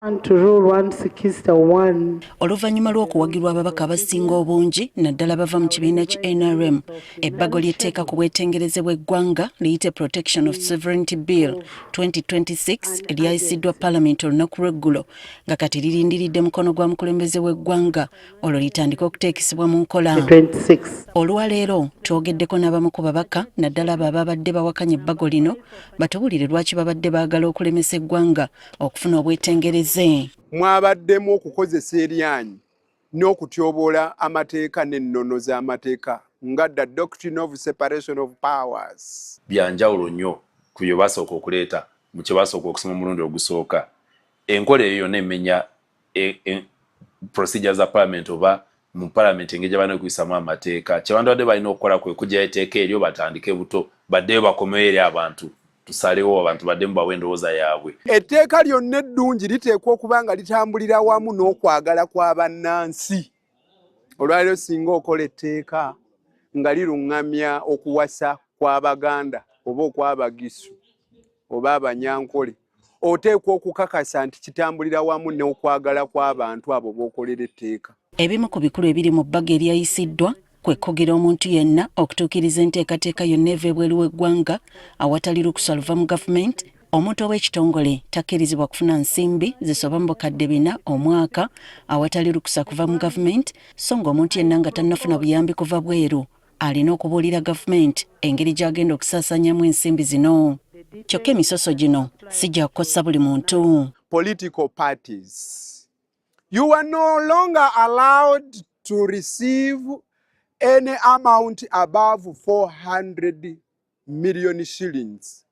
To Rule 161. Oluvannyuma lw'okuwagirwa ababaka abasinga obungi, naddala bava mu kibiina ki NRM, ebbago ly'etteeka ku bwetengereze bw'eggwanga liyite Protection of Sovereignty Bill 2026 eryayisiddwa Palamenti olunaku lw'eggulo, nga kati lirindiridde mukono gwa mukulembeze w'eggwanga olwo litandike okuteekesebwa mu nkola. 26. Olwaleero twogeddeko n'abamu ku babaka, naddala abo ababadde bawakanya ebbago lino, batubuulire lwaki babadde baagala okulemesa eggwanga okufuna obwetengereze. Mwabaddemu okukozesa eryanyi n'okutyoboola amateeka n'ennono z'amateeka nga the doctrine of separation of powers. Byanjawulo nnyo ku bye basooka okuleeta mu kye basooka okusoma omulundi ogusooka. Enkola eyo yonna emenya procedure za parliament oba mu parliament engeri gye balina okuyisamu amateeka. Kye bandibadde balina okukola kwe kuggyayo etteeka eryo, batandike buto, baddeyo bakomeyo eri abantu, tusalewo, abantu baddemu bawe endowooza yaabwe. Etteeka lyonna eddungi liteekwa okuba nga litambulira wamu n'okwagala kwa bannansi. Olwaleero singa okola etteeka nga liruŋŋamya okuwasa kw'Abaganda oba okw'Abagisu oba Abanyankole, oteekwa okukakasa nti kitambulira wamu n'okwagala kw'abantu abo b'okolera etteeka. Ebimu ku bikulu ebiri mu bbago eryayisiddwa kwe kukugira omuntu yenna okutuukiriza enteekateeka yonna eva ebweru w'eggwanga awatali lukusa luva mu gavumenti. Omuntu oba ekitongole takkirizibwa kufuna nsimbi zisoba mu 4000 omwaka awatali lukusa kuva mu gavumenti, so ng'omuntu yenna nga tannafuna buyambi kuva bweru alina okubuulira gavumenti engeri gy'agenda okusaasaanyamu ensimbi zino. Kyokka emisoso gino si gya kukosa buli muntu. Political parties, you are no longer allowed to receive any amount above 400 million shillings.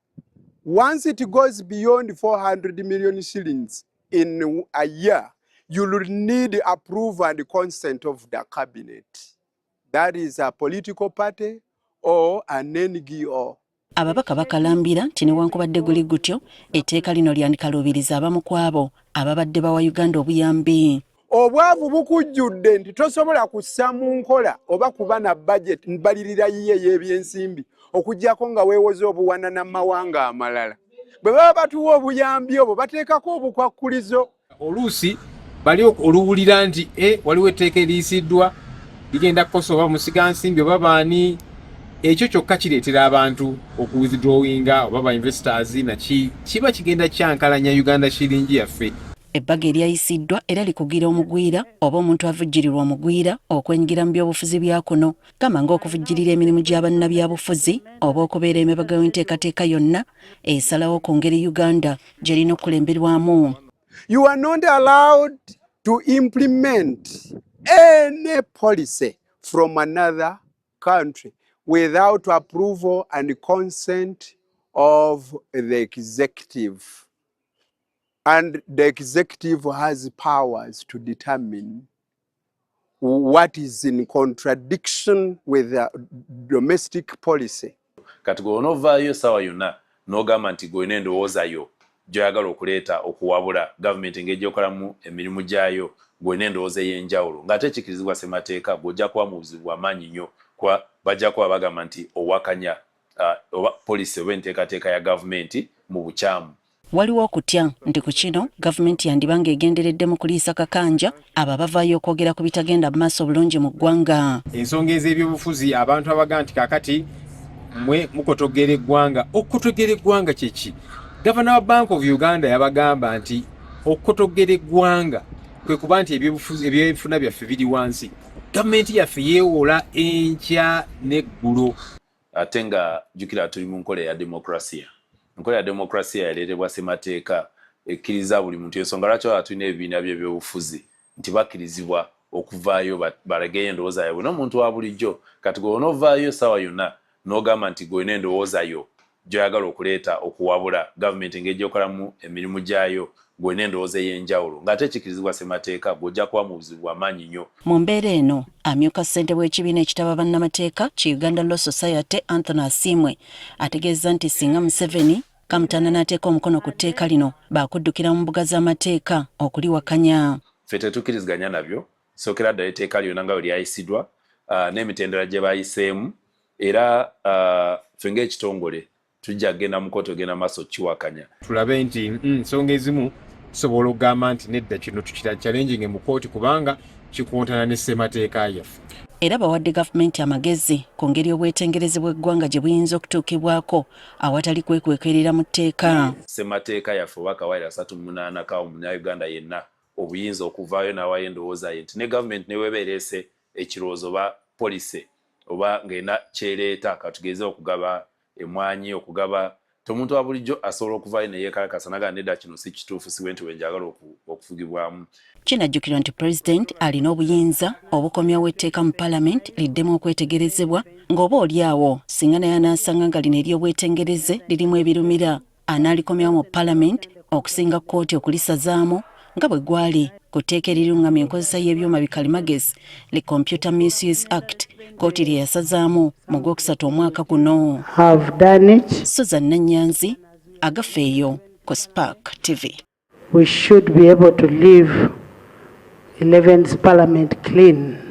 Once it goes beyond 400 million shillings in a year, you will need approval and consent of the cabinet. That is a political party or an NGO. Ababaka bakalambira nti newankubadde guli gutyo, etteeka lino lyandikaluubiriza abamu ku abo ababadde bawa Uganda obuyambi. Obwavu bukujjudde nti tosobola kussa mu nkola oba kuba na budget mbalirira yiye ey'ebyensimbi okuggyako nga weewoze obuwanana mu mawanga amalala. Bwe baba batuwa obuyambi obwo, bateekako obukwakkulizo. Oluusi bali oluwulira nti waliwo etteeka eriyisiddwa ligenda kukosa oba musigansimbi oba baani, ekyo kyokka kireetera abantu okuwithdrawinga oba ba investors, naki kiba kigenda kyankalanya Uganda shiringi yaffe. Ebbago eryayisiddwa era likugira omugwira oba omuntu avujjirirwa omugwira okwenyigira mu byobufuzi bya kuno, gamba ng'okuvujjirira emirimu gya bannabyabufuzi oba okubeera emabega w'enteekateeka yonna esalawo ku ngeri Uganda gy'erina okukulemberwamu. You are not allowed to implement any policy from another country without approval and consent of the executive. And the executive has powers to determine what is in contradiction with the domestic policy. Kati gwe onoovaayo essaawa yonna n'ogamba nti gw'olina endowooza yo gy'oyagala okuleeta okuwabula gavumenti engeri gy'ekolamu emirimu gyayo, gw'olina endowooza ey'enjawulo ng'ate ekikkirizibwa ssemateeka, gw'ojja kuba mu buzibu bw'amaanyi nnyo, kuba bajja kuba bagamba nti owakanya oba policy oba enteekateeka ya gavumenti mu bukyamu. Waliwo okutya nti ku kino gavumenti yandiba ng'egenderedde mu kuliisa kakanja abo abavaayo okwogera ku bitagenda mu maaso obulungi mu ggwanga. Ensonga ez'ebyobufuzi, abantu abaga nti kakati mwe mukotogera eggwanga. Okukotogera eggwanga kyeki? Gavana wa Bank of Uganda yabagamba nti okukotogera eggwanga kwe kuba nti ebyenfuna byaffe biri wansi, gavumenti yaffe yeewola enkya n'eggulo. Ate nga jjukira tuli mu nkola eya demokrasiya. Enkola ya demokrasiya yaleetebwa ssemateeka, ekkiriza buli muntu. Ensonga lwaki olaba tulina ebibiina by'ebyobufuzi nti bakkirizibwa okuvaayo balageyo endowooza yaabwe n'omuntu wa bulijjo. Kati gwe onoovaayo essaawa yonna n'ogamba nti gw'olina endowooza yo gy'oyagala okuleeta okuwabula gavumenti engeri gy'ekolamu emirimu gyayo, gw'olina endowooza ey'enjawulo ng'ate ekikkirizibwa ssemateeka, gw'ojja kuba mu buzibu bw'amaanyi nnyo. Mu mbeera eno, amyuka ssentebe w'ekibiina ekitaba bannamateeka ki Uganda Law Society, Anthony Asiimwe, ategeezza nti singa Museveni kamutanda n'ateeka omukono ku tteeka lino, baakuddukira mu mbuga z'amateeka okuliwakanya. Ffe tetukkiriziganya nabyo. Sookera ddala etteeka lyonna nga bwe lyayisiddwa n'emitendera gye baayiseemu, era ffe ng'ekitongole tujja kugenda mu kkooti ogenda maaso okukiwakanya. Tulabe nti ensonga ezimu Tusobola okugamba nti nedda, kino tukira challenging mu kooti kubanga kikontana ne ssemateeka yaffe. Era bawadde gavumenti amagezi ku ngeri obwetengerezi bw'eggwanga gye buyinza okutuukibwako awatali kwekwekerera mu tteeka. Ssemateeka yaffe oba akawaayiro 38 kawa Munnayuganda yenna obuyinza okuvaayo n'awaayo endowooza ye nti ne gavumenti ne bw'eba ereese ekirowoozo oba policy oba ng'erina ky'ereeta, katugeze okugaba emwanyi, okugaba ti omuntu wa bulijjo asobola okuvaayo ne yeekalakasa n'agamba nedda, kino si kituufu, si bwe nti bwe njagala okufugibwamu. Kinajjukirwa nti Pulezidenti alina obuyinza obukomyawo etteeka mu Palamenti liddemu okwetegerezebwa ng'oba oli awo singa naye anaasanga nga lino ery'obwetengereze lirimu ebirumira anaalikomyawo mu Palamenti okusinga kkooti okulisazaamu nga bwe gwali ku tteeka erirungamya enkozesa y'ebyuma bikalimagezi li Computer Misuse Act kkooti lye yasazaamu mu Gwokusatu omwaka guno. Have done it. Susan Nanyanzi, Agafeeyo ku Spark TV. We should be able to leave 11th Parliament clean.